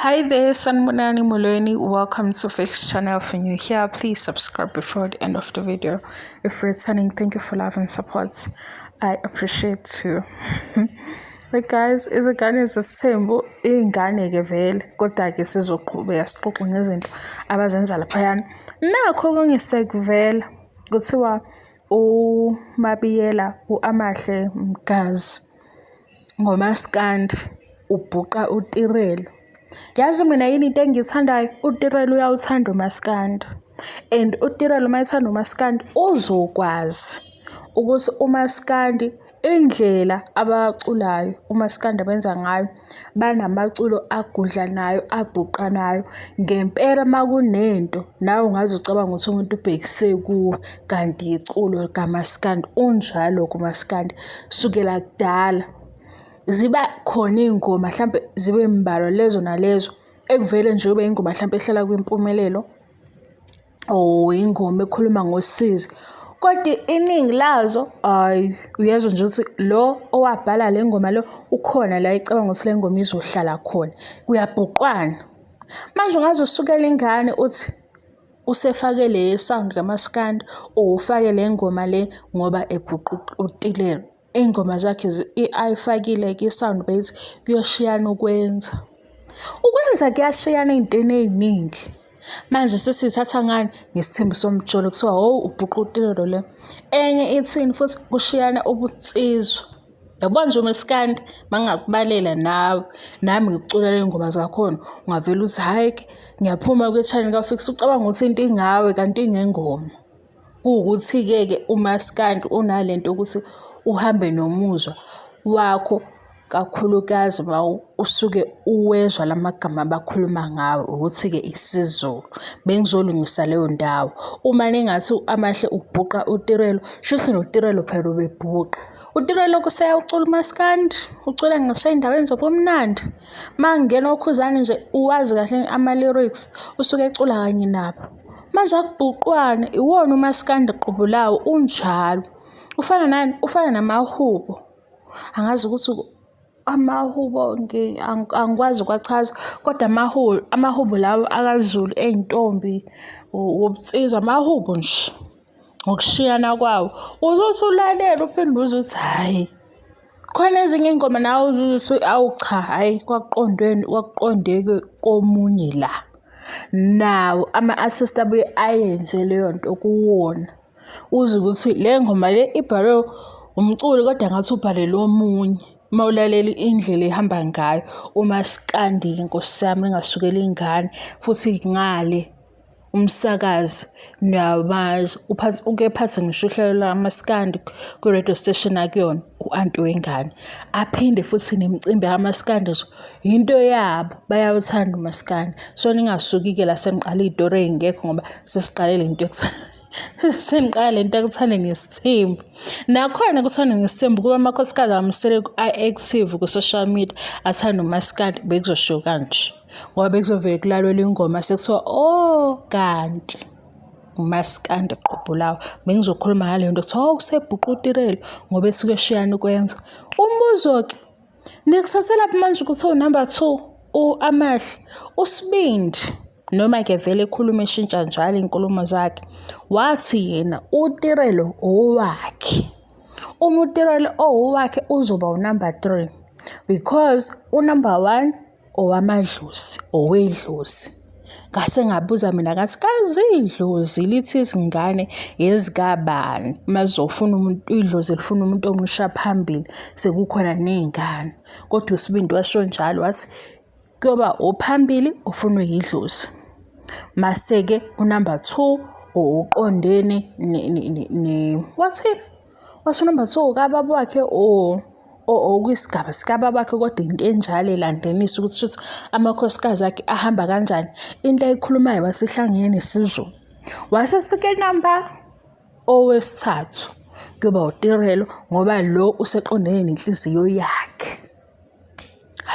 Hi there, Sanibonani Molweni. Welcome to Fix Channel. If you're new here, please subscribe before the end of the video. If you're returning, thank you for love and support. I appreciate you. But guys, izingane zesithembu iy'ngane-ke vele kodwa-ke sizoqhubeka sixoxe ngezinto abazenza laphayana. Nakho okunye sekuvela kuthiwa uMabiyela u-Amahle Mgazi ngomaskandi ubhuqa uTirelo. Yazi mina yini into engiyithandayo? UTirelo uyawuthanda umaskandi and uTirelo uma ethanda umaskandi uzokwazi ukuthi umaskandi indlela abaculayo umaskandi abenza ngayo banamaculo agudlanayo abhuqanayo ngempela uma kunento nawe ungaze ucabange ukuthi umuntu ubhekise kuwe kanti iculo likamaskandi unjalo kumaskandi sukela kudala. Ziba khona iy'ngoma hlampe zibe mbalwa lezo nalezo ekuvele nje kube ingoma hlampe ehlala kwimpumelelo or ingoma ekhuluma ngosizi. Kodwa iningi lazo hhayi uyezwa nje ukuthi lo owabhala le ngoma lo ukhona la ecabanga ukuthi le ngoma izohlala khona, kuyabhuqwana. Manje ungaze usukele ingane uthi usefake le sound kamaskandi or ufake le ngoma le ngoba ebhuqa uTilelo. Iy'ngoma zakhe ayifakile-ke i-sound base kuyoshiyana ukwenza. Ukwenza kuyashiyana ey'ntweni ey'ningi. Manje sesiyithatha ngani? Ngesithembu somjolo kuthiwa hhowu ubhuqa uTilelo le. Enye ithini futhi kushiyana ubunsizwa. Yabo nje umaskandi mangingakubalela nawe nami ngikuculela iy'ngoma zakhona ungavele uthi hhayi-ke ngiyaphuma kwi-channel ka-Fix ucabanga ukuthi into ingawe kanti ingengoma. Kuwukuthi-ke ke umaskandi unalento yokuthi uhambe nomuzwa wakho kakhulukazi uma usuke uwezwa la magama abakhuluma ngawo ukuthi-ke isiZulu. Bengizolungisa leyo ndawo. Uma ningathi u-Amahle ubhuqa uTirelo, shuthi noTirelo phela ubebhuqa. UTirelo kuseyawucula umaskandi, ucula ngisho ey'ndaweni zobumnandi. Uma kungena oKhuzani nje uwazi kahle ama-lyrics, usuke ecula kanye nabo. Manje akubhuqwane, iwona umaskandi qobo lawo unjalo. Ufana nani? Ufana namahubo. Angazi ukuthi amahubo angikwazi ukuwachaza kodwa amahubo amahubo lawo akaZulu ey'ntombi wobunsizwa amahubo nje ngokushiyana kwawo. Uzothi ulalele uphinde uzwe ukuthi hhayi khona ezinye iy'ngoma nawe uzuthi awu cha hhayi kwakuqondweni kwakuqondeke komunye la. Nawo ama-artist abuye ayenze leyo nto kuwona. Uzwe ukuthi le ngoma le ibhalwe umculi kodwa ngathi ubhalelwe omunye. Uma ulalela indlela ehamba ngayo umaskandi-ke nkosi yami ningasukeli ingane futhi ngale umsakazi niyamazi uphathe uke ephathe ngisho uhlelo lamaskandi kwi-radio station akuyona u-anti wengane. Aphinde futhi nemicimbi yamaskandi nje yinto yabo bayawuthanda umaskandi. So ningasuki-ke la seniqala iy'tori ey'ngekho ngoba sesiqale le nto seniqala le nto yokuthanda ngesithembu. Nakhona kuthanda ngesithembu kuba amakhosikazi kaMseleku a-active ku-social media athanda umaskandi bekuzoshiwo kanje. Ngoba bekuzovele kulalelwe ingoma sekuthiwa oh kanti umaskandi qobo lawo. Bengizokhuluma ngale nto kuthiwa oh usebhuqa uTirelo ngoba esuke eshiyana ukwenza. Umbuzo-ke Nikuthathelaphi manje ukuthi uwunumber 2 u-Amahle uSibindi noma-ke vele ekhuluma eshintsha njalo iy'nkulumo zakhe wathi yena uTirelo owakhe. Uma uTirelo owakhe uzoba unumber 3 because unumber 1 owamadlozi owedlozi. Ngase ngabuza mina ngathi kazi idlozi lithi izingane ezikabani uma zizofuna umuntu idlozi lifuna umuntu omusha phambili sekukhona ney'ngane kodwa uSibindi washo njalo wathi kuyoba ophambili ofunwe yidlozi mase-ke unumber 2 uqondene wathini wathi unumber 2 kababa wakhe or okwisigaba sikababakhe kodwa into enjalo elandenisa ukuthi shuthi amakhosikazi akhe ahamba kanjani into ayikhulumayo wasihlangene nesiZulu wasesike namba owesithathu kuyoba uTirelo ngoba lo useqondene nenhliziyo yakhe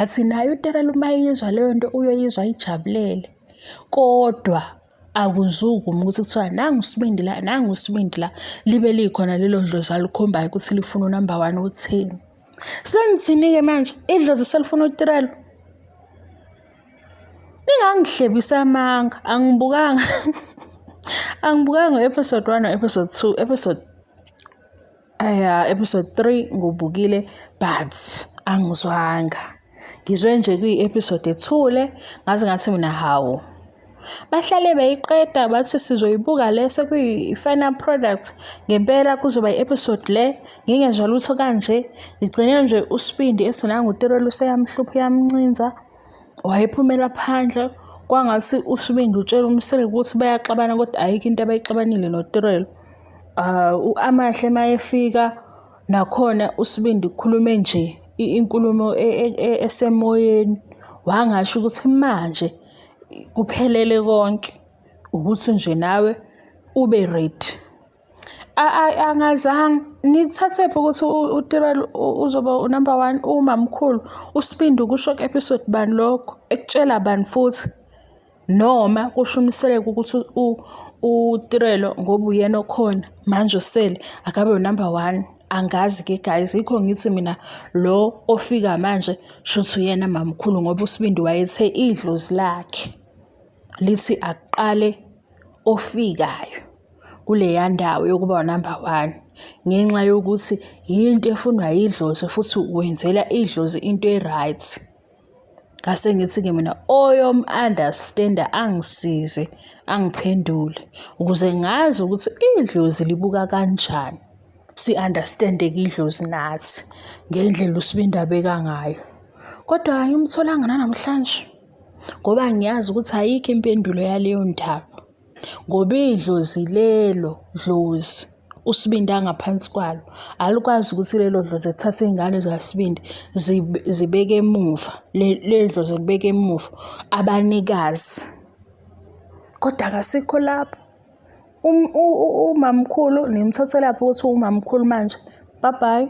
athi naye uTirelo uma eyizwa leyo nto uyoyizwa ayijabulele kodwa akuzukumi ukuthi kuthiwa nangu usibindi la nangu usibindi la libe likhona lelo dlozi alikhombayo ukuthi lifuna unumber one uthini senithini-ke manje idlozi selifuna utirelo. Ningangihlebisi amanga, angibukanga angibukanga u-episode 1 no-episode 2, episode aya episode 3 ngubukile but angizwanga. Ngizwe nje kuyi-episode ethule ngaze ngathi mina hawu. Bahlale beyiqeda bathi sizoyibuka le sekuyi-final product ngempela kuzoba i-episode le ngingezwa lutho kanje ngigcine nje uSibindi ethi nangu uTirelo useyamhlupha uyamncinza wayephumela phandle kwangathi uSibindi utshela uMseleku ukuthi bayaxabana kodwa ayikho into abayixabanile noTirelo. U-Amahle mayefika nakhona uSibindi ukhulume nje inkulumo e, e, e, esemoyeni wangasho ukuthi manje kuphelele konke ukuthi nje nawe ube ready. Angazange nithathephi ukuthi uTirelo uzoba unumber one umamkhulu uSibindi ukusho ku-episode bani lokho ekutshela bani futhi noma kusho uMseleku ukuthi uTirelo ngoba uyena okhona manje usele akabe unumber one angazi-ke guys yikho ngithi mina lo ofika manje shuthi uyena mamkhulu ngoba uSibindi wayethe idlozi lakhe lithi akuqale ofikayo kuleya ndawo yokuba unumber one ngenxa yokuthi yinto efunwa yidlozi futhi wenzela idlozi into e-right. Ngase ngithi-ke mina oyom-understand-a angisize angiphendule ukuze ngazi ukuthi idlozi libuka kanjani. Si-understand-e-ke idlozi nathi ngendlela uSibindi abeka ngayo. Kodwa angimtholanga nanamhlanje ngoba ngiyazi ukuthi ayikho impendulo yaleyo ndaba. Ngoba idlozi lelo dlozi uSibindi angaphansi kwalo alikwazi ukuthi lelo dlozi lithathe iy'ngane zikaSibindi zibeke emuva, leli dlozi libeke emuva abanikazi. Kodwa akasikho lapho. Umamkhulu nimthathelaphi ukuthi uwumamkhulu manje? Bye bye.